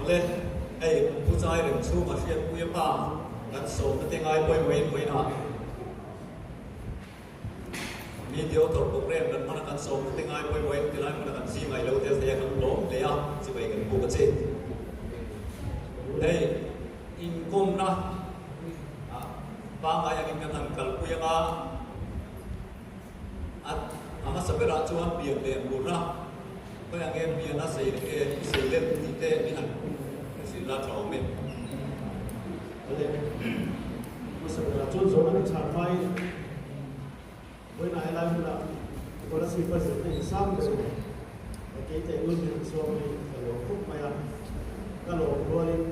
Awle, hei Pu Chai rem chhunga hriatpuia pa kan sawmna te ngai pawimawhin vawiinah Media author program kan hman a kan sawmna te ngai pawimawhin tilai hmuna kan zing ai lo tel thei a kan lawm hle a, chibai kan buk a che. Hei inkawmna pangngai angin kan han kalpui anga a hmasa berah chuan pian leh murna Khawi ang em pian a sei e sei lem tih te min han hrilh la tha awm e. Awle, hmasa berah chuan zawhna ka chhan hmain vawiinah helai hmunah Kolasib a zirna insang ber in kei teh ngun min han sawm hi ka lawm khawp mai a, ka lawm rualin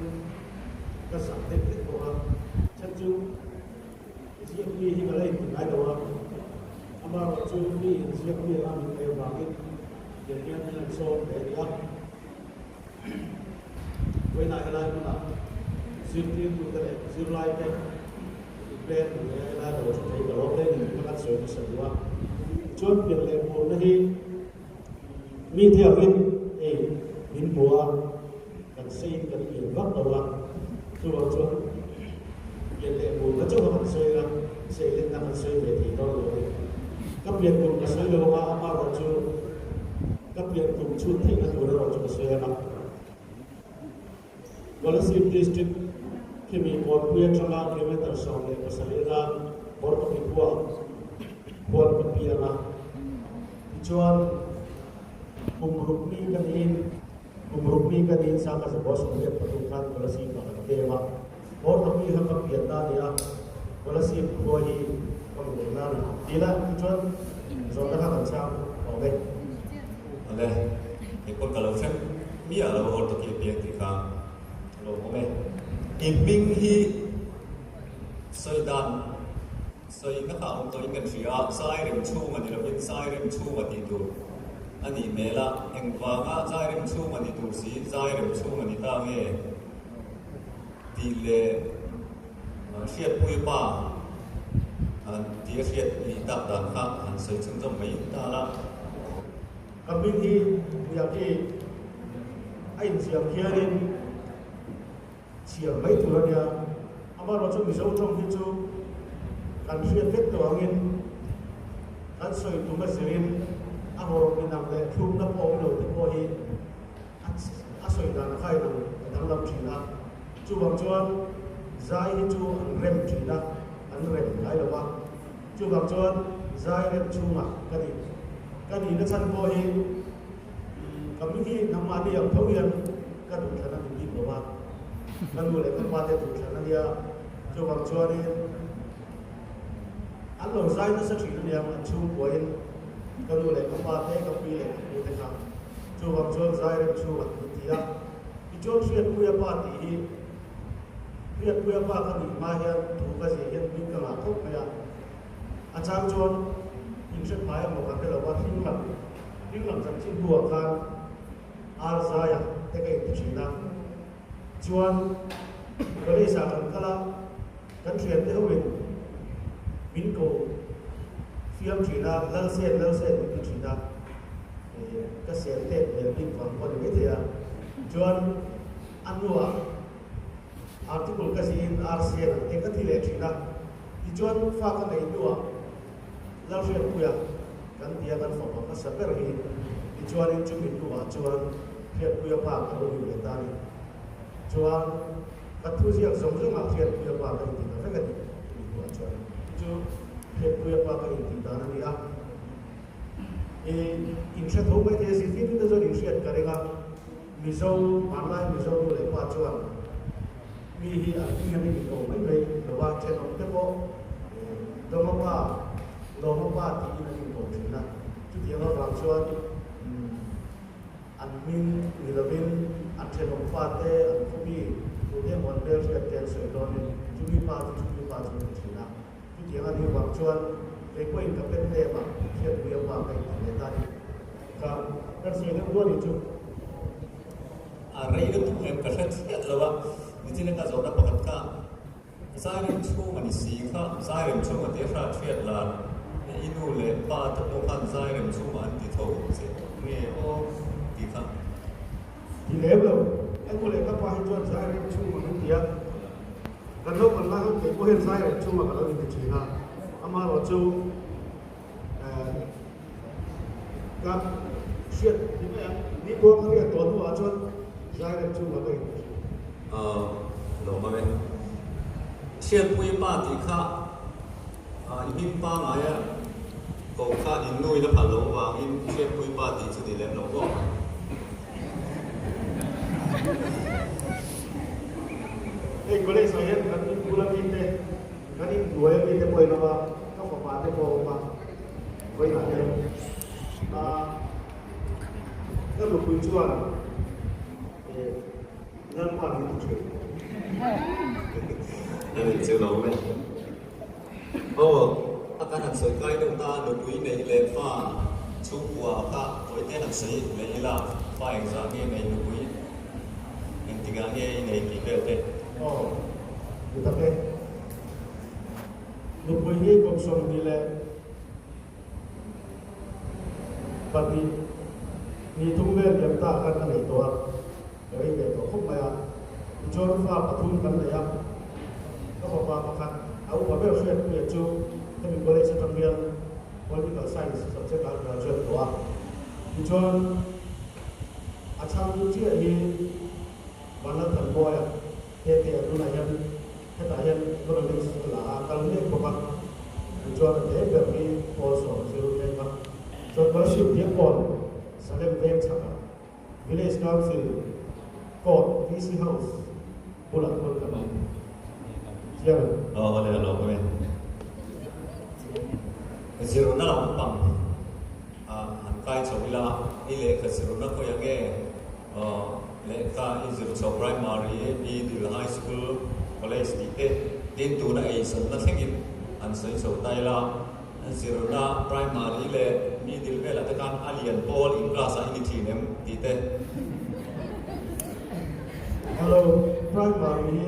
ka zak deuh hlek bawk a, chhan chu ziak mi hi ka la inti ngai lo a, amaherawhchu chu mi inziak mi anga min ngaih avangin Tiang hian an han sawm ve a ni a. Vawiinah helai hmunah zirtirtute leh zirlaite inpek duh leh helai lo thu thei ka lawm hle ni tih kha kan sawi hmasa duh a. Tichuan pian leh hmurna hi mite angin hei min hmu a, kan seiin kan pian vak lo a, chuvang chuan pian leh hmurna chauh a kan sawi a, seilenna kan sawi ve thei dawn lo a ni. Ka pian kum ka sawi lo anga amaherawh chu ka pian kum chhut theihna tur erawh chu ka sawi anga. Kolasib District khimi Kawnpui atanga kilometre 17 anga Bawrhtapi khua khuan ka piang a. Tichuan kum ruk mi ka niin kum ruk mi ka niin Sangha Zabaw 13 khan Kolasib ah kan pem a. Bawrhtapi kha ka pian na a ni a, Kolasib khua hi ka hmuh na a ni. Ti la, tichuan zawhna kha kan chhang awm e. Awle, kei pawh ka lo hrem miah lo Bawrhtapi a piang tih kha a lo awm e. I hming hi sawi dan sawina kha a awm tawhin kan hria a, Zairem chhunga ni lovin Zairem chhunga tih tur a nih hmel a, engvanga Zairem chhunga ni tur si Zairem chhunga ni ta nge? Tih leh hriatpui pa han tih a hriat nih tak dan kha han sawi chhunzawm mai ta la. Ka hming hi Biaki a inziak hianin chhiar mai tur a nia. Amaherawhchu Mizo tawng hi chu kan hriat vek tawh angin kan sawi tum a zirin a hawrawp inang leh thlukna pawh awm lo te pawh hi A sawi dan kha in ang a danglam thin a, chuvang chuan zai hi chu an rem thin a, an rem ngai lo a, chuvang chuan zai rem chhungah ka ni. Ka nihna chhan pawh hi ka mi hi nangmahni ang tho hian ka duhthlan a ni bik lo a, ka nu leh ka pa te duhthlan a nia, chuvang chuanin an lo zai nasa thin a niang an chhungkuain ka nu leh ka pa te, ka pi leh ka pu te kha. Chuvang chuan Zairem chhungah min ti a, tichuan Hriatpuia pa tih hi Hriatpuia pa ka nih hma hian thu ka zia hian hming ka ngah khawp mai a, a chang chuan inhre phai a maw ka hre lo a, hringlam hringlam chanchin buah khan Ar Zaia te ka inti thin a, chuan college ah kan kal a, kan thiante hoin min ko fiam thin a, Lalsen, Lalsen min ti thin a, ka sel tep hmel bik vang pawh a ni maithei a, chuan a hnuah article ka zihin RCN ang te ka ti leh thin a, tichuan fa ka neih hnuah Lalhriatpuia kan ti a, kan fapa hmasa ber hi, tichuanin chumi hnuah chuan Hriatpuia pa ka lo ni ve ta a ni. Chuan ka thuziak zawng zawngah Hriatpuia pa ka inti ta vek a ni tih hnuah chuan chu Hriatpuia pa ka intih dan a ni a. I inhre tho mai thei a, zirtirtute chuan inhriat ka ring a, Mizo, hmanlai Mizo nu leh pa chuan mi hi an hming hian in ko mai mai lo va, thenawm te pawh Dawma pa, Lawma pa tiin an inko thin a, chutiang avang chuan An hming ni lovin an thenawm fate, an khawmi tute emaw an hmelhriat te an sawi dawnin chumi pa chu chumi pa chu an ti thin a. Chutiang a nih vang chuan kei pawhin ka pen name ah Hriatpuia pa ka inti ve ta a ni. Ka kan sawi deuh duah ni chu. A rei lutuk em ka hre chiah lo a, nichina ka zawhna pakhat kha Zairem chhung a ni si kha, Zairem chhung a ti a hrat hriat lar e i nu leh pa te pawh khan Zairem chhung ah an ti tho che nge aw tih kha. Ti lem lo, ka nu leh ka pa chuan zai rem chhung ang an ti a, kan naupang lai khan kei pawh hian zai rem chhunga ka lo inti thin a, amaherawhchu ka hriat ti mai ang, ni pawh ka riat tawh hnuah chuan zai rem chhunga ka inti thin. Lawm ang e. Hriatpui pa tih kha i hming pangaia ko kha in nuin a phal loh avangin Hriatpui pa tih chu ni lem lo maw? Hei college ah hian kan inbul ami te, kan inhnuai ami te pawh in awm a, ka fapa te pawh a awm a, vawiinah hian ka nupui chuan Lalpa min ti thin. A nih chu lo e. Aw, a kan han sawi kai deuh ta, nupui neih leh fa chhungkua kha tawite han sawi leh ila, fa engzah nge nei nupui, engtikah nge i nei tih vel te. Aw, ni tak e. Nupui hi kum 22 ni thum vel liam ta khan ka nei tawh a, ka rei ve tawh khawp mai a. Tichuan fa pathum kan nei a, ka fapa pakhat a upa ber Hriatpuia chu hemi college atang hian Political Science subject ah a graduate tawh a. Tichuan a chhang chiah hi Vanlalthanmawia Tete a tunah hian Hetah hian economics a la a, kal mek bawk a, tichuan a te ber hi pawl 10 mek a, chuan Kolasib Diakkawn Salem veng chhakah Village Council Court VC House bulah khuan kan awm chiang em? Aw awle a lawm e. Zirna lampang a han kai chho ila, i lehkha zirna khawi ange? Lehkha i zir chho primary, middle, high school, college tih te tin tuna eizawnna thlengin an sawi chho ta ila, zirna primary leh middle velah te khan a lian pawl in class ah i ni thin em tih te. Hello, primary hi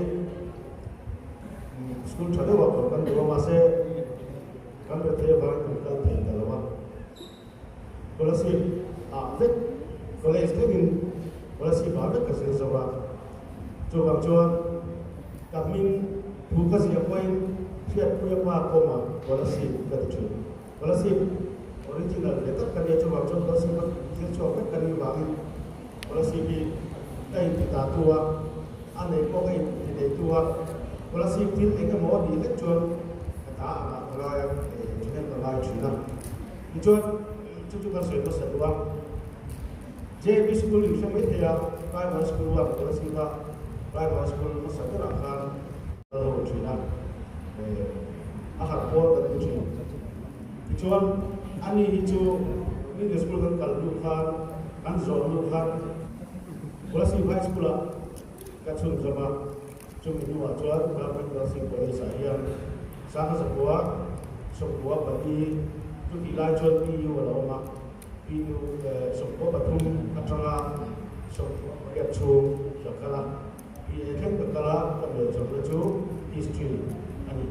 school tha deuh ah kawr kan duh a mahse kan rethei avangin kan kal thei ta lo a. Kolasib ah vek college thlengin Kolasib ah vek ka zir zo a, chuvang chuan ka hming thu ka ziah pawhin Hriatpuia pa kawma Kolasib ka ti thin. Kolasib original ve tak ka nia, chuvang chuan Kolasib a zir chhuak vek ka nih vangin Kolasib hi ka inti ta tu a, a nei pawh ka inti nei tu a, Kolasib thil eng emaw a nih hlek chuan ka ta angah ka ngai a, thahnem ka ngai thin a. Tichuan, chu chu kan sawi hmasa duh a, JB School in hre mai thei a, Primary School 1 Kolasib a Primary School hmasa berah khan kal ho thin a, a harh pawl kan ti thin. Tichuan, ani hi chu Middle School kan kal hnu khan, kan zawh hnu khan Kolasib High School-ah ka chhunzawm a, Chumi hnuah chuan Government Nursing College ah hian Sangha 94 chutih lai chuan PU a lo awm a, PU 93 atanga 98 chhung ka kal a, PA thleng ka kal a, ka hmelchawmna chu History a ni.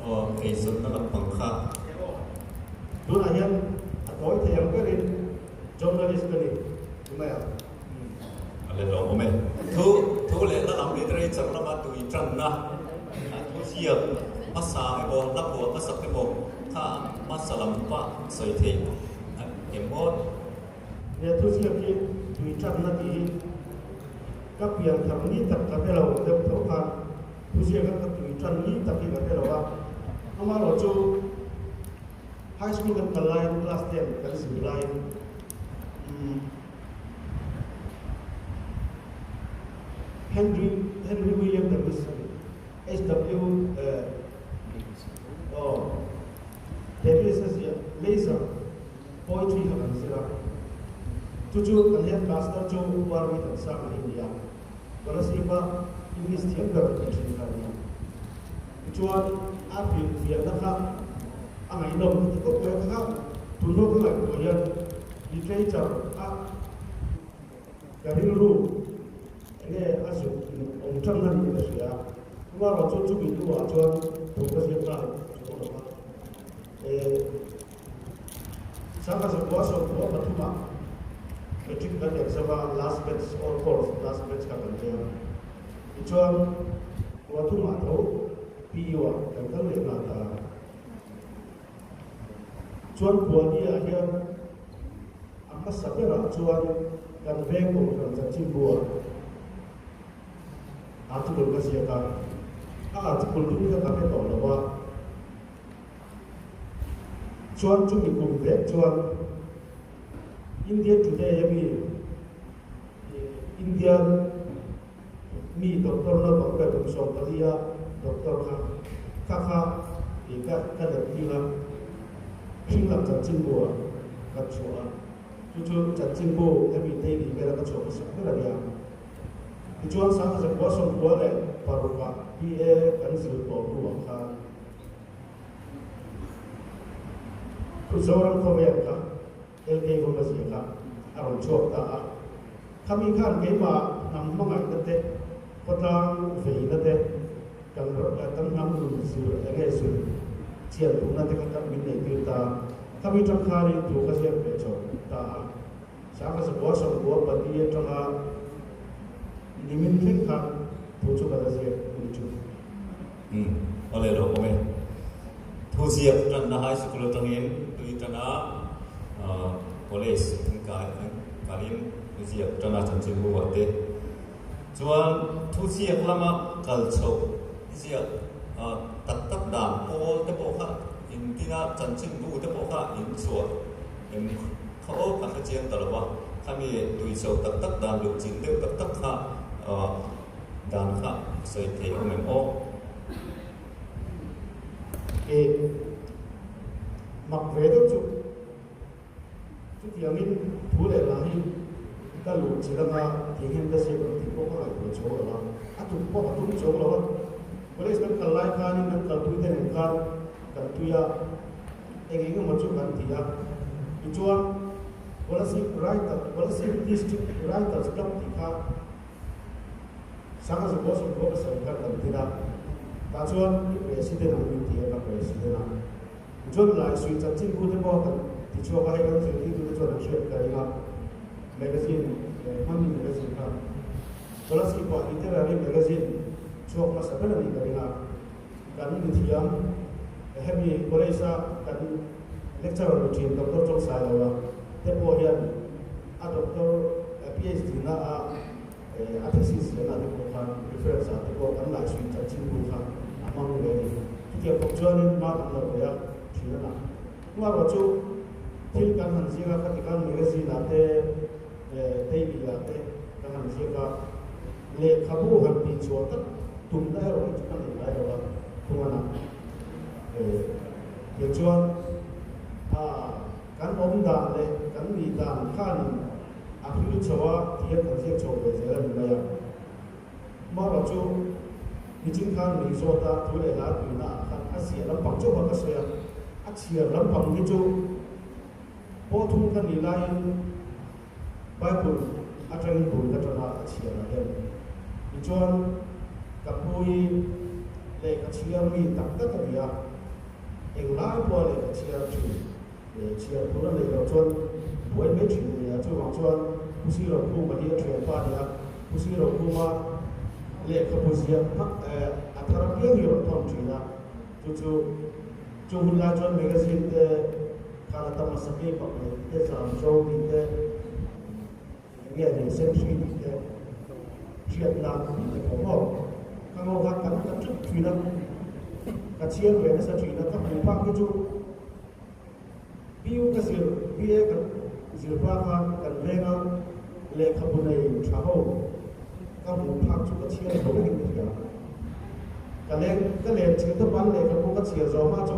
Aw, eizawnna lampang kha. Tunah hian a tawi thei ang berin Journalist ka ni mai ang. A le lawm awm e. Thu thu lehna lam literature lama tui tanna a thu ziak hmasa emaw hla phuah hmasak emaw kha hmasa lam pah sawi theih em ngawt. He thu ziak hi tui tanna tih hi ka pian thar ni tak ka hre lo deuh tho khan thu ziak a ka tui tan ni tak hi ka hre lo a, amaherawhchu high school kan kal laiin class ten kan zir laiin umm Henry Henry William Davis a ni. HW eh aw Davis a ziah Laser Poetry kha kan zir a. Chu chu kan headmaster chu Uarmi Thansanga hi a ni a. Kolasib-a English thiam ber kan thin kha a ni a. Tichuan a hrilhfiahna kha a ngaihnawm ka ti khawp mai a, kha kha tunhnu ka ngaihtuah hian literature a ka rilru enge a zuk awm tanna niin ka hria a, amaherawh chu chumi hnuah chuan thu ka ziak nghal chu awm a, eh 1943ah. Matric kan exam a, last batch, all course last batch kha kan nia. Tichuan, Kuathumah tho PU ah kan kal leh nghal ta a. Chuan Kuani-ah hian a hmasa berah chuan kan veng kohhran chanchinbu-ah article ka ziak a, a article dum kha ka hre tawh lo a. Chuan chumi kum vek chuan India Today-a mi Indian Mi doctor naupang ber kum 14 a doctor kha kha kha ih ka ka let tir a, hringlam chanchinbu ah kan chhuah a, chu chu chanchinbu hemi daily vel a ka chhuah hmasak ber a nia. Tichuan Sangkazakua 96 ah BA kan zir tawh hnuah khan Zoram khawvel kha LK Vawma zia kha a rawn chhuak ta a. Khami khan keimah hnam hmangaihna te, khawtlang veina te, kan kan hnam nun zir eng nge zir chian duhna te kha kan min nei tir ta. Khami tang khanin thu ka ziak ve chho ta a. 1994 atanga nimin thleng khan thu chu ka la ziak a ni chu. Umm, awle lo awm e. Thu ziak tanna high school atangin tui tana college an kai an kalin thu ziak tana chanchinbu ah te chuan thu ziak lama kal chhoh ziak tak tak dan pawl te pawh kha intina chanchinbu te pawh kha inchhuah em kha aw ka hre chiang ta lo va, khami tui chhoh tak tak dan luh chin deuh tak tak kha Dan kha sawi thei awm em aw? E mak ve deuh chu chutiangin thu leh lah hi ka luh chi langa tih hian ka ziak ang tih pawh ka ngaihtuah chho lo a, a tum pawh a tum chho lo a. College kan kal lai khanin kan kalpui te nen khan kan tui a, eng eng emaw chu kan ti a. Tichuan Kolasib Writer, Kolasib District Writers Club tih kha 1997 khan kan tin a, tah chuan i president ang min ti a, ka president a. Tichuan Laisui chanchinbu te pawh kan ti chhuak a, hei kan zirtirtu te chuan an hriat ka ring a, magazine hmanni magazine kha Kolasib-ah literary magazine chhuak hmasa ber a nih ka ring a, kan mithiam hemi college-a kan lecturer ni thin Doctor Chawngsailova te pawh hian a doctor PhD na a a thesis ziahna te pawh khan reference ah te pawh kan laisui chanchinbu kha a hmang ve a ni. Chutiang bawk chuanin hma kan lo ve a thin a na. Hmarawh chu thil kan han ziak a, khati khan magazine ah te daily ah te kan han ziak a, lehkhabu han tihchhuah tak tumna erawh hi chu ka nei ngai lo a, thungan ah tichuan a Kan awm dan leh kan nih dan khanin a hril chho a tia kan ziak chho ve zel a ni mai a. Marawh chu nichin khan min zawt a, thu leh hla tuina ah khan a ziah lampang chauh a ka sawi a, a chhiar lampang hi chu pawh thung ka nih laiin Bible atangin bul ka tan a, a chhiar ah hian. Tichuan ka pu hi lehkha chhiar mi tak tak a ni a. Englai pawh a lehkha chhiar thin leh chhiar tur a neih loh chuan buai mai thin a ni a, chuvang chuan Pu Sirokhuma hi a thianpa a ni a, Pu Sirokhuma lehkhabu ziah hmak a thar apiang hi a rawn thawn thin a, chu chu chu hun lai chuan magazine te khan a tam a, Sakei Pak leh tih te, Zam Zo tih te, eng nge ni Sentry tih te, Hriatna tih te pawh maw ka ngo kha kan ka ṭap ṭhin a, ka chhiar ve nasa ṭhin a, ka hmuh phak hi chu PU ka zir, BA kan zir hma khan kan venga lehkhabu nei ṭha ho ka hmuh phak chu ka chhiar zo vekin ka hria. Ka leng ka len thil te pan lehkhabu ka chhiar zawh hma chu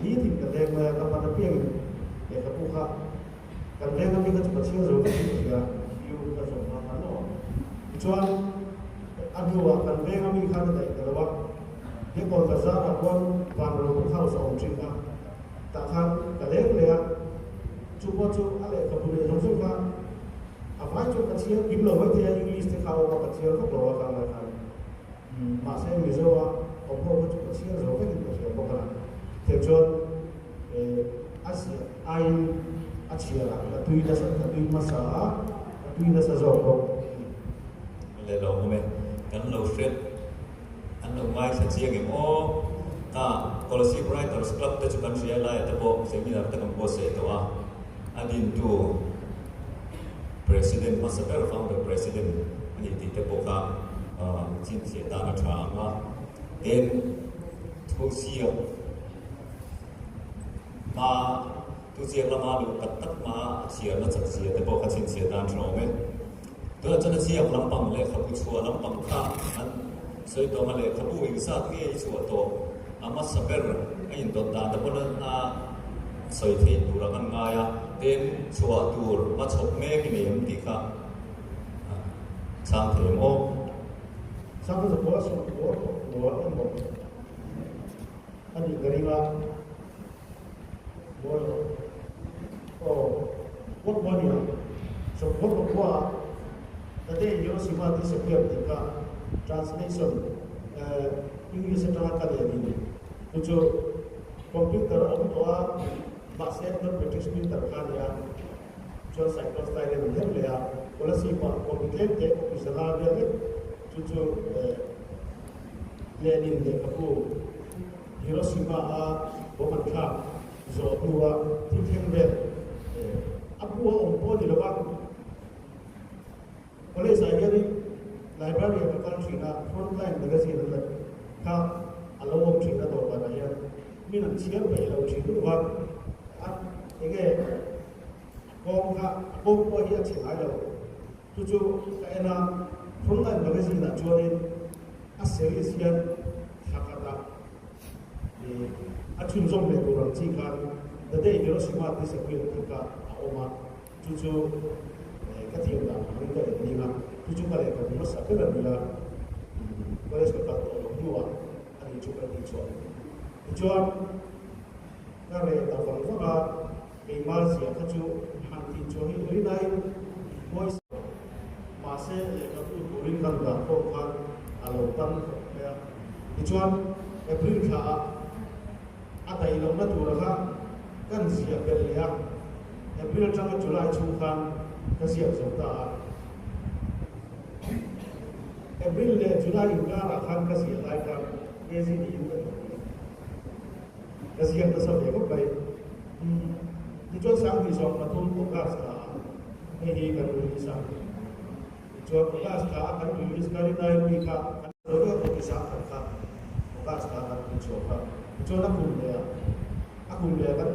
nitin ka leng mai a, ka pan apiangin lehkhabu kha Kan veng ami kha chu ka chhiar zo vek in ka hria, view ka zawm nghal nghal lo ang. Tichuan a hnuah kan veng ami khan a daih ta lo a, Biakawn Bazar ah khuan Vanro Book House a awm thin a, tah khan ka leng leh a, chu pawh chu a lehkhabu leh zawng zawng kha a vai chuan ka chhiar kim lo mai thei a, English te kha a awm a, ka chhiar vak lo a kang lai khan. Mahse Mizo a awm ho kha chu ka chhiar zo vek in ka hria bawk a, tichuan a ziah aiin. A chhiar ah ka tui nasa, ka tui hmasa a, ka tui nasa zawk bawk a ni. Le lo awm e, kan lo hret an lo ngaithla chiang em aw. Ta Kolasib Writers Club te chu kan hria lai te pawh seminar te kan buatsaih tawh a, a dintu President hmasa ber founder President a ni tih te pawh kha chhinchhiah tan a tha ang a, tin thu siak hma thu ziak lama luh tak tak hma a chhiarna chak zia te pawh kha chhinchhiah tan tha awm e. Tunah chuan a ziak lampang lehkhabu chhuah lampang kha an sawi tawng a, lehkhabu engzat nge i chhuah tawh a hmasa ber a indawt dan te pawn a sawi theih tur a kan ngai a, tin chhuah tur hmachhawp mek i nei em tih kha chhang thei em aw. Chhang zakua sawmkua pakua emaw a nih ka ring a, mawi lo aw pakua a ni ang, sawmkua pakua ah The Day Hiroshima Disappeared tih kha translation English atanga ka leh ni chu chu computer a awm tawh a, mahse dot matrix printer kha a ni a. Chuan cycle style a ni hleuh leh a, Kolasib ah copy tlem te copy zanga vel vek chu chu Lenin lehkhabu Hiroshima a bomb an thlak zawh hnua thil thleng vel a bu a awm pawh a ni lo va. College ah hianin library ah ka kal thin a, Frontline magazine an la kha a lo awm thin a dawhkanah hian min an chhiar peih lo thin lutuk a, a enge kawng kha a kawng pawh hi a chhe ngai lo. Chu chu ka en a, Frontline magazine ah chuanin a series hian thla khatah ih a chhunzawm leh tur ang chi khan The Day Hiroshima Disappeared tih kha a awm a. Chu chu ka thiam dan angin ka let ning a, chu chu ka lehkhabu hmasa ber a ni a, college ka kal tawh loh hnuah a ni chu ka tih chhuah. Tichuan, ka reh ta vang vang a, keimah zia kha chu han tih chhuah hi ui naiin pawisa mahse lehkhabu turin kan dah khawm khan a lo tam khawp mai a. Tichuan, April thlaah a daih lohna tura kha kan ziah belh leh a, April atanga July chhung khan ka ziak zo ta a. April leh July inkarah khan ka ziah lai khan AZ niin ka duh a. Ka ziak nasa ve khawp mai. Umm, tichuan 2003 August ah hei hi kan release a. Tichuan August thla a kan release ka rinai mi kha kan lo deuh tawh i 10,000 kha August thla kan pui chhuak kha. Tichuan a kum leh a a kum leh kan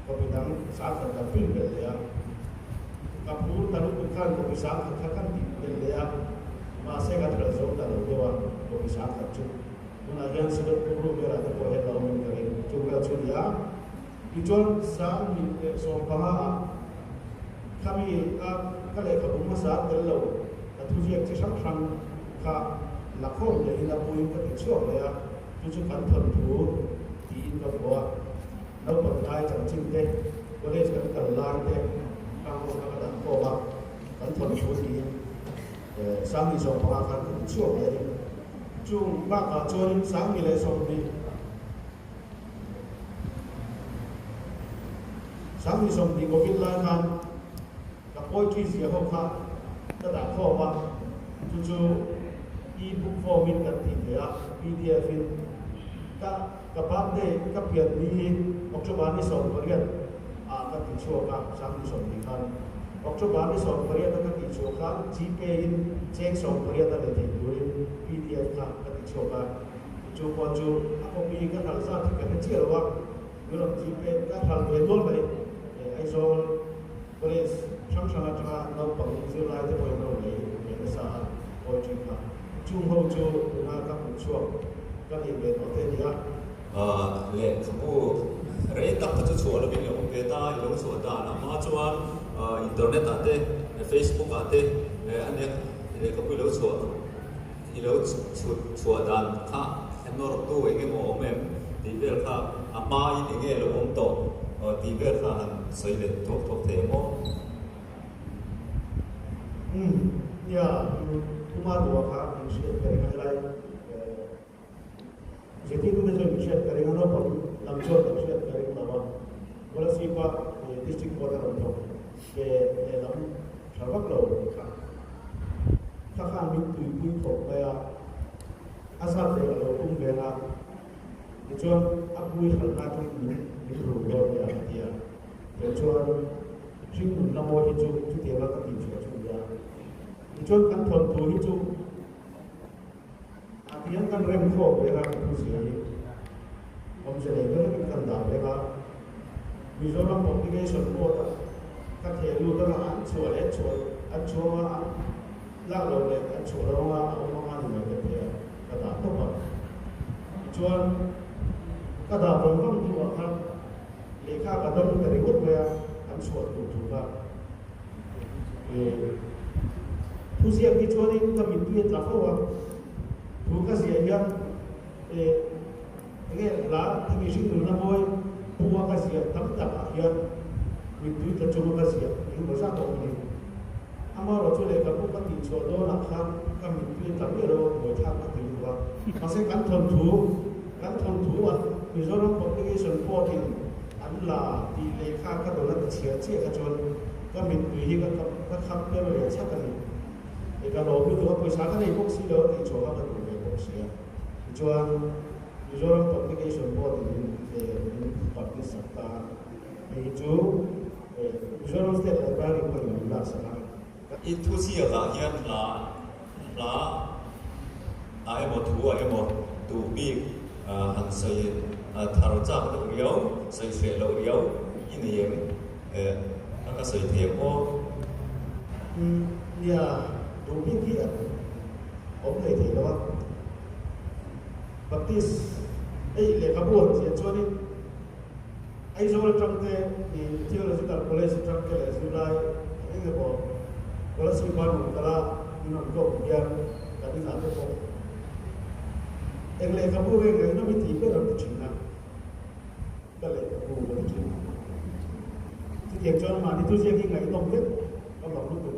copy dang 10,000 kan print belh leh a. Ka phur ta lutuk khan copy 10,000 kha kan tih belh leh a, mahse kan hralh zo ta lo deuh a copy 10,000 chu. Tunah hian Synod Guru velah te pawh hian lo awm in ka ring. Chu vel chu ni a. Tichuan 2015 ah khami a ka lehkhabu hmasa tel lo ka thuziak chi hrang hrang kha la khawm leh in a puiin ka ti chhuak leh a, chu chu kan thawnthu tiin ka vuah a. Naupang lai chanchin te, college kan kal lai te khang ho kha ka dah khawm a, kan thawnthu tiin 2015 khan ka ti chhuak leh a ni. Chung bakah chuanin 2020. 2020 Covid lai khan ka poetry ziah ho kha ka dah khawm a, chu chu e-book form in kan tih theih a, pdf in. Ka ka birthday ka pian ni hi October ni 18 ah ka ti chhuak a, 2020 khan. October ni 18 a ka tih chhuah khan Gpay in cheng 18 a leh theih turin pdf kha ka ti chhuak a. Chu pawh chu a copy ka hralh zat hi ka hre chiah lo a, Europe Gpay ka hralh ve nual mai. Aizawl College hrang hrang atanga naupang zirlai te pawhin ro lei ve nasa a poetry kha. Chung ho chu tuna ka hmuh chhuak ka neih ve tawh te a ni a. Lehkhabu rei tak kha chu chhuah lovin i awm ve ta, i lo chhuah dan a hma chuan internet ah te, Facebook ah te a nia lehkhabu i lo chhuah. I lo chhut chhuah dan kha nawrtu eng emaw awm em tih vel kha a hmain eng nge lo awm tawh tih vel kha han sawi leh thuak thuak thei ang aw. Umm nia Puma duah kha min hriat ka ring a helai zirtirtute chuan min hriat ka ring a naupang lam chuan kan hriat ka ring lo a Kolasib-a. District Court a rawn thawk ve lehlam tha vak lo kha. Kha khan min tuipui khawp mai a, a zat ve ka lo tum ve a, tichuan a pui halna atangin min min rul dawn nia ka ti a, kei chuan hringnun lamawi hi chu chutianga ka tihchhuah chu nia. Tichuan kan thawnthu hi chu A tiang kan rem khawm vek a, thu zia hi awmze nei deuh vekin kan dah vek a. Mizoram Publication Board-a ka theh lut anga an chhuah leh chhuah an chhuang a, an lak loh leh an chhuah lo anga a awm anga ni mai ka ti a, ka dah tawp a. Tichuan ka dah vang vang hnuah khan lehkha ka dawng ta ringawt mai a, an chhuah tur thu kha. Thu ziak hi chuanin ka mittui a tla fo a, thu ka ziah hian enge hla ti mihring nunna mawi pua ka ziah tam takah hian mittui tla chunga ka ziah engemaw zat a awm a ni. Amaherawhchu lehkhabu ka tihchhuah dawnah khan ka mittui a tla miah lo a, buaithlak ka ti lutuk a. Mahse kan thawnthu kan thawnthu an Mizoram Publication Board-in An la tih lehkha ka rawn a ti chhiar chiah kha chuan ka mittui hi ka ka kham per leh chhat a ni. E ka lawm lutuk a, pawisa ka nei bawk si lo a tih chhuah kha ka duh ve bawk si a. Tichuan Mizoram Publication Board in min min publish sak ta a, hei hi chu Mizoram State Library pawhin min lak sak a. I thuziakah hian hla hla ah emaw thu ah emaw duh bik han sawi thar chak deuh riau, sawi hreh loh riau i nei em? A ka sawi thei ang aw. Umm nia, duh bik hi a awm thei thei lo a. Baptist hei lehkhabu han ziah chuanin Aizawl atang te i Theological College atang te leh zirlai eng emaw Kolasib a rawn kal a, min rawn kawp hian kan inah te pawh eng lehkhabu nge ngaihnawm i tih ber an ti thin a, ka lehkhabu ka ti thin. Chutiang chuan mahni thuziak hi ngaihnawm vek ka mak lutuk.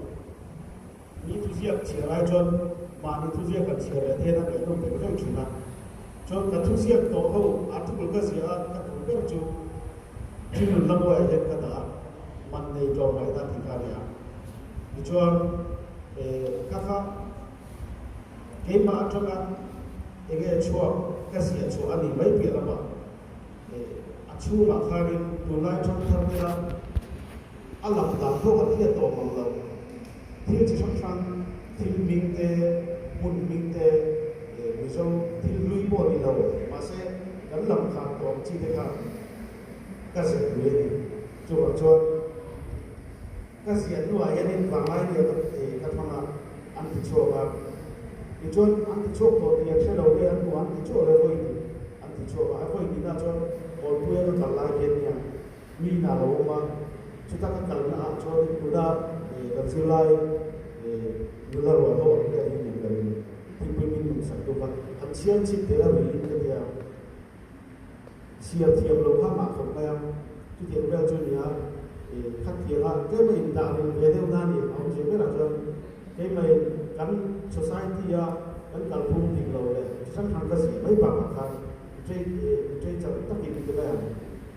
Mi thuziak chhiar ai chuan mahni thuziak kan chhiar leh thein a ngaihnawm vek vek thin a. Chuan ka thuziak tawh ho article ka ziah a ka duh ber chu Thinlun Lamawia hian ka dah a, man nei tlawm ngaihna tih kha a ni a. Tichuan ka kha keimah atanga enge chhuak ka ziah chhuah a nih mai piah lamah a chhungah khanin tunlai thangthar tena a lang dan pawh kan hriat tawh mang lo. Thil chi hrang hrang, thil hming te, hmun hming te, Mizo thil hlui pawh ni lo, mahse kan lam khan tawng chi te kha ka ziah lui a ni. Chuvang chuan ka ziah hnuah hianin vanglai nia ka ka thang a, an ti chhuak a. Tichuan an ti chhuak tawh tih an hre lo nge an hmuh an ti chhuak le vawi hnih an ti chhuak a, a vawi hnihna chuan Kawlpuia ka kal lai hian nia Mi inah lo awm a, chuta ka kalna ah chuan tuna kan zirlai nula rual ho ang vel hi nen kan thingpui min nung sak tuk a, han chhiar chhit teh a ruiin ka tia, chhiar thiam lo kha mah khawp mai a, chutiang vel chu nia khatianga tlem a indah ril ve deuh na ni a awm zia berah chuan keimah in kan society a kan kalphung dik lo leh chi hrang hrang ka ziah mai bakah khan literature takin ti mai ang.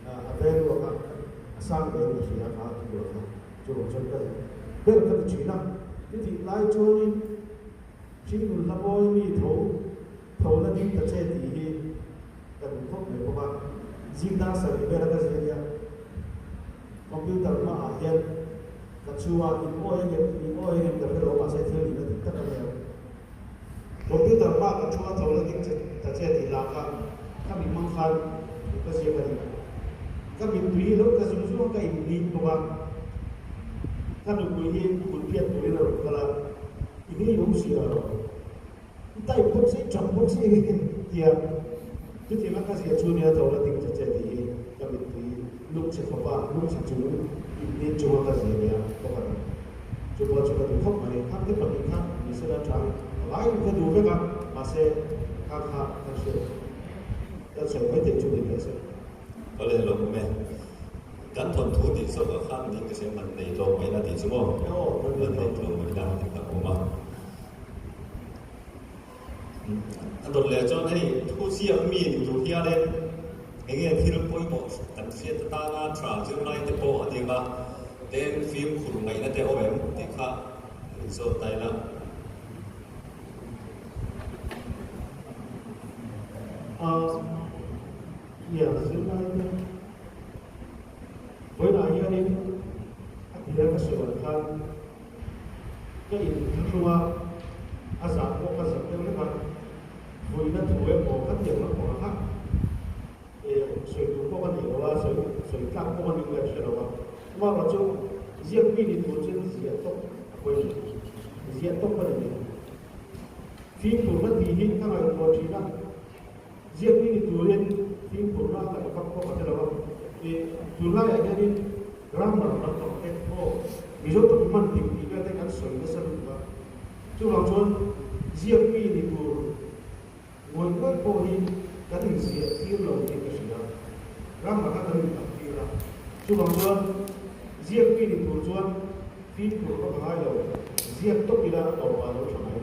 A value a kha a sang ve in ka hria kha a ti kha chu ruang chuan ka ber ka ti thin a. Ti tih lai chuanin hringnun hla mawi mi tho tho la ding ta che tih hi ka duh khawp mai bawk a. Zing dar sarih vel a ka zia nia computer hmaah hian ka chu a in awi angem in awi angem ka hre lo mahse thil nihna dik tak a nia. Computer hma ka thu a tho la ding ta che tih lah kha ka mit hmang khan thu ka ziak a ni. Ka mittui hi lo ka zung zung a, ka inhlim bawk a. Ka nupui hi kut phiat turin a rawn kal a, I nge i awm si a rawh? I type bawk si, i tap bawk si tia chutianga ka ziah chu nia tho la ding ta che tih hi ka mittui lung chhe khawpa lung chhe chung inhlim chunga ka ziah nia bawk a ni. Chu pawh chu ka duh khawp mai. Khang te pahnih kha Misel atang vai in ka duh vek a, mahse khang kha kan hriat kan sawi mai theih chu ni teh se. Awle lo awm e. Kan thawnthu tih zawk ah khan ding ka hria man nei tlawm mai na tih chu maw? Man nei tlawm mai na tih kha a awm a. A dawt leh chuan hei thu ziak mi ni tur hianin. Enge thil pawimawh kan hriat atana tha zirlaite pawh a ning a, ten fimkhur ngaihna te awm em tih kha inzawt ta ila. A nia zirlaite vawiinah hianin a tira ka sawi ang khan ka inthlahrung a, a zah pawh ka zak deuh hlek a. Vuina thu emaw ka tiang lampang ah kha sawi tur pawh ka nei lo a, sawi sawi tlak pawh ka ning leh hre lo a. Amaherawh chu ziak mi ni tur chuan ziah tawp a pawimawh, ziah tawp a ni mai. Fimkhur na tih hi ka ngaihtuah thin a, ziak mi ni turin fimkhurna a ngaih vak pawh ka hre lo a. Tunlaiah hianin grammar lampang te aw Mizo tawng hman dik tih vel te kan sawi nasa lutuk a. Chuvang chuan ziak mi ni tur ngawih ngawih pawh hi kan inziah tir lo tih ka hria. Grammar kha kan intam tir a. Chuvang chuan ziak mi ni tur chuan fimkhur vak a ngai lo. Ziak tawp ila a tawpah a lo tha mai.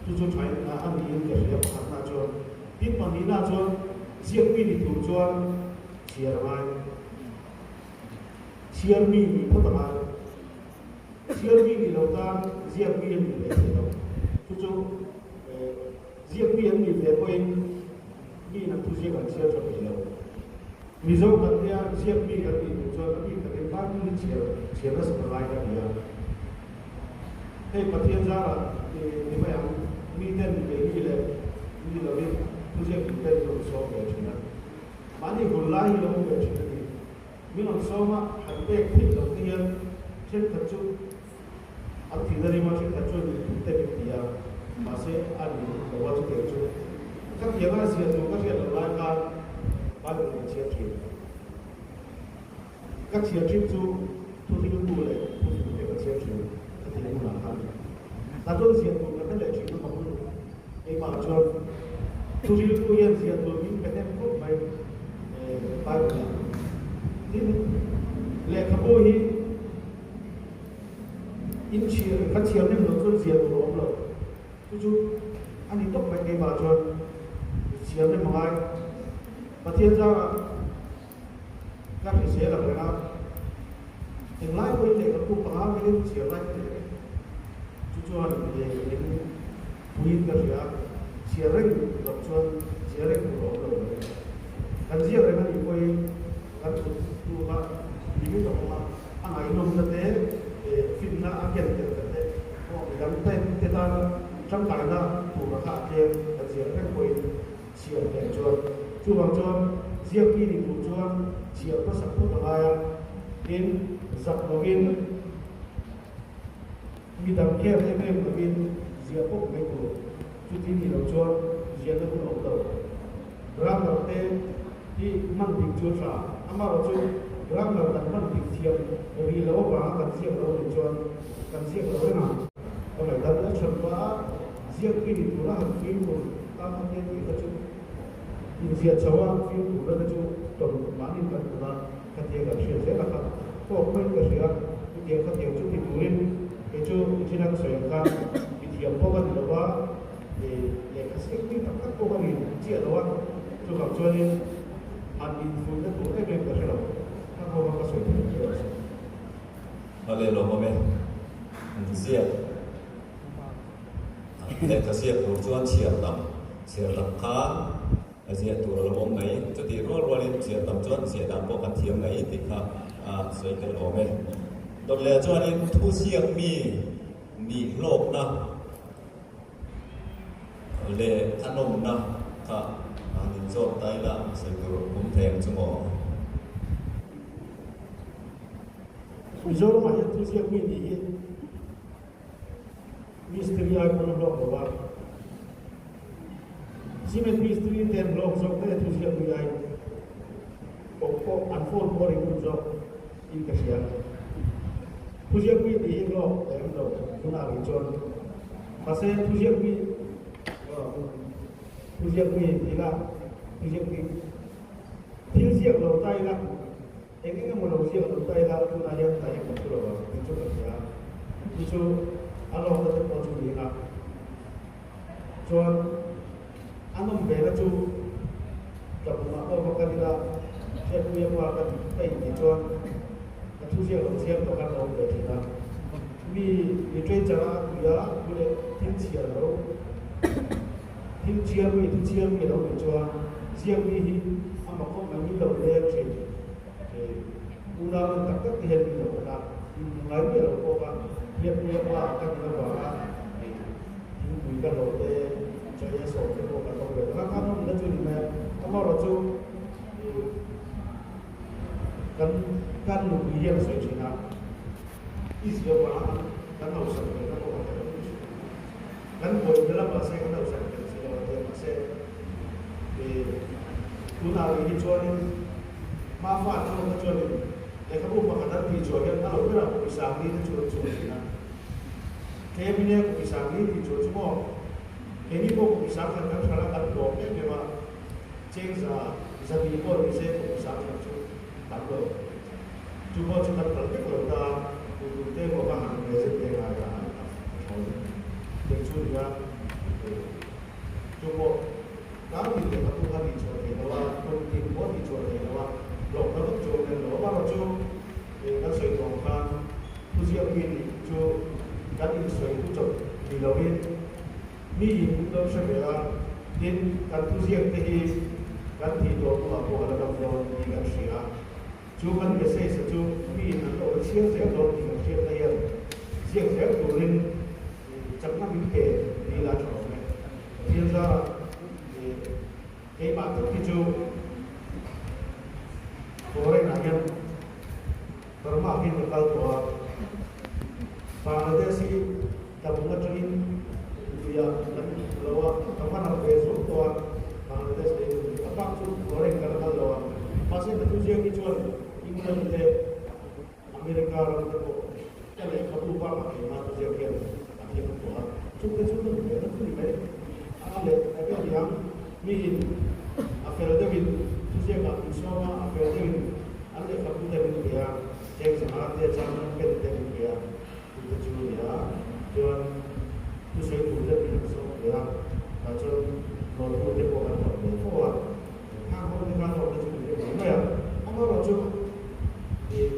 Chu chu thain a niin ka hria pakhatna chuan. Tin pahnihna chuan ziak mi ni tur chuan chhiar a ngai. Chhiar mi nih phawt a ngai. Chhiar mi ni lo tan ziak mi an nih ve thei lo. Chu chu ziak mi an nih ve pawhin mi in an thuziak an chhiar tha thei lo. Mizo kan nia ziak mi kan nih duh chuan a bik takin Bible hi chhiar chhiar nasa ta lai ka ni a. Hei Pathian zarah ni mai ang mi ten keini leh mi lovin thuziak duh ten min rawn sawm ve thin a. Mahni hun lai hi lo awm ve thin a ni. Min rawn sawm a, han pek theih loh te hian thenkhat chu an thihna rim a, thenkhat chuan in duh te min ti a, mahse a ni lo a chutiang chu. Ka tianga ziah tur ka hriat loh lai khan Bible ka chhiar thin. Ka chhiar thin chu thuhriltu leh thuhrilh te ka chhiar thin ka tih hunah khan. Tah chuan ziah tur ka hre leh thin a ka hmu keimah chuan thuhriltu hian ziah tur min pe hnem khawp mai. Bible ah. Tin, lehkhabu hi in chhiar, ka chhiar nem loh chuan ziah tur a awm lo. Chu chu a ni tawp mai keimah chuan chhiar nem a ngai. Pathian zarah ka hrisel ang reng a, englai pawhin lehkhabu panga velin chhiar lai ka nei reng. Chu chuan min Puiin ka hria, chhiar reng loh chuan chhiar reng tur a awm lo mai. Kan ziak reng a nih pawhin kan kut tu kha limit a awm a, a ngaihnawmna te, finna a ken tel ta te pawh midang te te tana tangkaina tura kha a tlem kan ziak reng pawhin chhiar nen chuan. Chuvang chuan ziak mi ni tur chuan chhiar hmasak phawt a ngai a, tin zak lovin, Mi dang care em em lovin ziah pawp mai tur, chuti ni lo chuan ziahna hun a awm lo. Grammar te hi hman dik chu a tha, amaherawh chu grammar kan hman dik thiam rih lo avanga kan ziak lo nih chuan kan ziak lo reng ang. Ka ngaihdan a chhan pah a, ziak mi ni tura han fimkhur tan a tia tih kha chu inziah chho a, fimkhurna te chu tawn mahni kan hmu a. Khatiang kan hriat zel a kha tawk mai ka hria, chutiang khatiang chu ti turin kei chu nichina ka sawi ang khan mi thiam pawh ka ni lo va, lehkha siam tui tak tak pawh ka ni chiah lo a, chuvang chuanin han infuihna tur em em ka hre lo, ka nghawng a ka sawi thei ang che a si. Hale lawmawm e, an ziak lehkha ziak tur chuan chhiar tam chhiar tam khan A ziah tur a lo awm mai. Chutih rual rualin ziah tam chuan ziah dan pawh kan thiam mai tih kha a sawi tel awm e. Dawt leh chuanin thu ziak mi nih hlawkna leh a nawmna kha han inzawt ta ila sawi tur awm thei ang chu maw? Mizoramah hian thu ziak mi nih hi Mistiri ai pawn a hlawk lo a. Cement mistiri te an hlawk zawk daih a thuziak mi ai pawh pawh an phone pawh a ring hun zawk in ka hria. Thuziak mi tih hi hlawk leh em lo hunah rih chuan mahse thuziak mi thuziak mi tih la thuziak mi thil ziak lo ta ila Eng eng emaw lo ziak lo ta ila tunah hian ta hi kan thu lo ang tih chu ka hria. Chu chu a lawmna te pawh chu ni a. Chuan a nawm vela chu tlabungah pawh va kal ila. Hriatpuia pa kan ka intih chuan ka thuziak lo chhiar tawh khan a awm ve thin a. Mi literature a tui a, thu leh thil chhiar lo, thil chhiar mi, thu chhiar mi lo nih chuan ziak mi hi a mak khawp mai min lo leng thin. Unau en tak tak te hian min lo en a, min hmu ngai miah lo pawh a, Hriatpuia pa ka nih avanga thingpui ka hlawh te, chaw ei sawm te pawh kan awm ve ta. Kha khan awmna chu ni mai a, amaherawhchu chu kan kan nupui hian a sawi thin a, i zia vanga kan hausak hmelna pawh a tel thin. Kan buai hmel a mahse kan hausak hmel si lo a tia mahse tunah rih hi chuanin hmafa chuan te chuanin lehkhabu pakhat an tih chhuah hian a lo berah kum sangli te chu an chhuah thin a. Tlem in e kum sangli tih chhuah chu maw keini pawh kum sangkhat kan hralh a kan tlawm em em a. Chengza zahnih pawh ni se kum sangkhat chu tam lo. Chu pawh chu kan kal vek lo ta, tu tur te pawh ka han present ve ngai a, a thawn teh chu nia. Chu pawh tlangpui lehkhabu kha tih chhuah thei lo a, tum tin pawh tih chhuah thei lo a, hlawkna vak chu awm lem lo. Amaherawhchu kan sawi tawh ang khan thuziak mi nih chu kan insawi thu chawp ni loin, Mi in min lo hre ve a, tin, kan thuziak te hi kan tih tawh hnuah pawh a la dam dawn tih kan hria a. Chu kan message a chu mi in an lo la chhiar zel dawn tih kan hriatna hian ziak zel turin chakna min pe ni la tha awm e. Pathian zarah keimah tak hi chu foreign ah hian Burma hian ka kal tawh a, Bangladesh hi tlabung atangin luiah kan lo a, ka va rak ve zawk tawh a, Bangladesh lei tur hi a bak chu foreign ka la kal lo a, mahse ka thuziak hi chuan England leh America ram te pawh ka lehkhabu bakah keimah thuziak hian a thleng tawh a, chungte chu ka duh ve na chu ni mai a leh ka vel ang miin a fel deuhin thuziakah min sawm a, a fel deuhin An lehkhabu te min pe a, cheng zanga te chang pen te min pe a, chu te chu a ni a. Chuan thusawi tur te min han sawm ve a, tah chuan nawltu te pawh kan hawn ve fo a. Khang ho te khan hlawk te chu min pe mai mai a. Amaherawhchu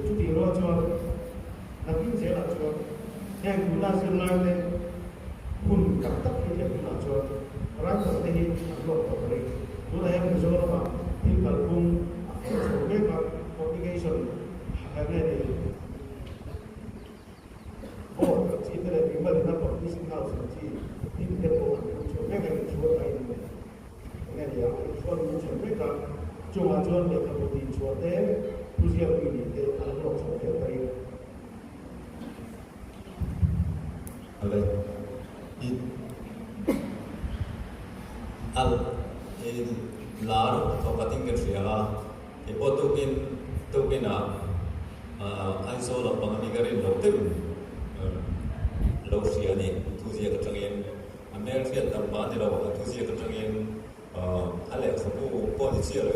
chutih rual chuan nakin zelah chuan heng tuna zirlai te hun tak tak hi thlen hunah chuan writer te hi an hlawk tawh ka ring. Tunah hian Mizoramah thil kalphung a fel chho mek a, publication eng nge ni board ang chi te leh mimal ina publishing house ang chi tin te pawh an phun chho mek a, inchhuan a in eng nge ni ang inchhuan an chho mek a, chungah chuan lehkhabu tinchhuah te, thuziak mi nih te an hlawk chho zel ka ring. Ale i al i lar thawkhat in ka hria a, kei pawh tukin tukin ah Aizawl ah pang ani ka rin loh deuh in lo hria a ni thuziak atangin a hmelhriat tam pah a ni lo a thuziak atangin A lehkhabu pawh ni chiah lo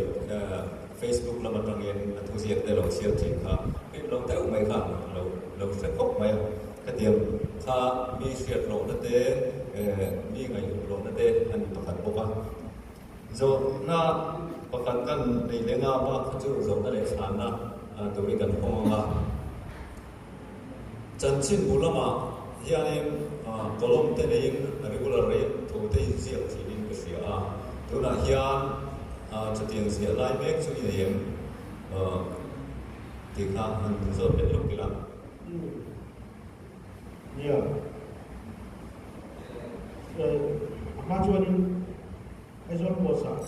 Facebook lam atangin a thuziak te lo chhiar thin kha rin lo deuh mai kha lo lo hre khawp mai a. Khatiang kha mi hriat lohna te mi ngaihhlut lohna te a ni pakhat bawk a. Zawhna pakhat kan nei leh nga bak kha chu zawhna leh chhanna turin kan hawng ang a. Chanchinbu lamah hianin column te neiin regular in thu te inziak thinin ka hria a, tunah hian chutiang ziah lai mek chu i nei em tih kha han zawt leh lawk ila. Nia, a hma chuanin Aizawl Post-ah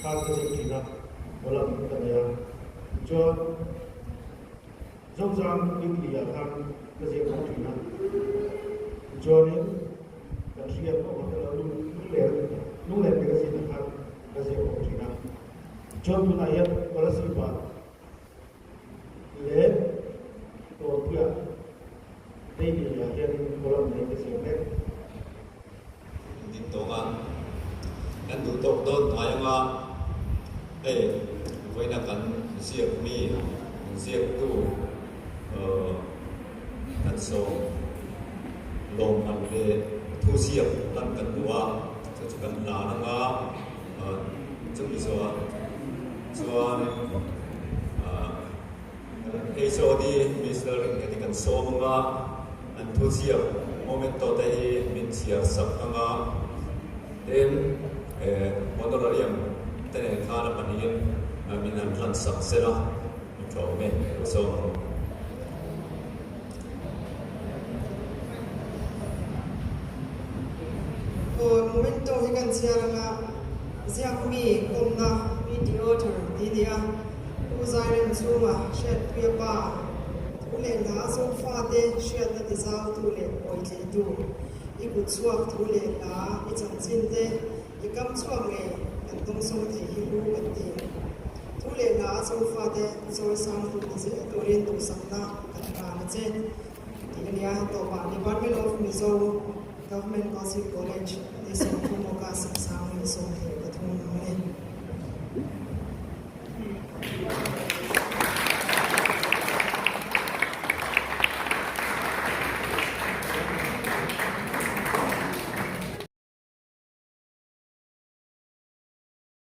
khan ka zir thin a, column ka nei a, tichuan, Zozam weekly ah khan ka ziak ho thin a, tichuanin kan hriat pawh ka tel a, lunglen lunglen magazine ah khan ka ziak ho thin a. Tichuan tunah hian Kolasib ah leh Tawnpuiah daily ah hianin column nei ka ziak mek. Dik tawk a, kan duh tawk dawn hnai anga hei vawiina kan ziak mi, kan ziaktu kan sawm lawmman leh thu ziak lan kan duh a, chu chu kan hlan anga chumi zawhah chuanin. HOD Miss Lalrinnghet hi kan sawm anga an thuziak momento te hi min chhiar sak anga tin honorarium te nen khan a pahnihin min han hlan sak sela a tha awm e ka sawm ang. Aw momento hi kan chhiar anga ziak mi kawmna meet the author tih a ni a, Pu Zairem chhunga Hriatpuia pa thu leh hla Zofate hriatna tizautu leh awitleitu i kut chhuak thu leh hla i chanchin te i kam chhuak ngei kan dawngsawng thei hi hlu kan ti. Thu leh hla Zofate chawisangtu ni zel turin duhsakna kan hlan a che tih a nia. Tawpah Department of Mizo Government Council College ni 30 August 2023 a ni.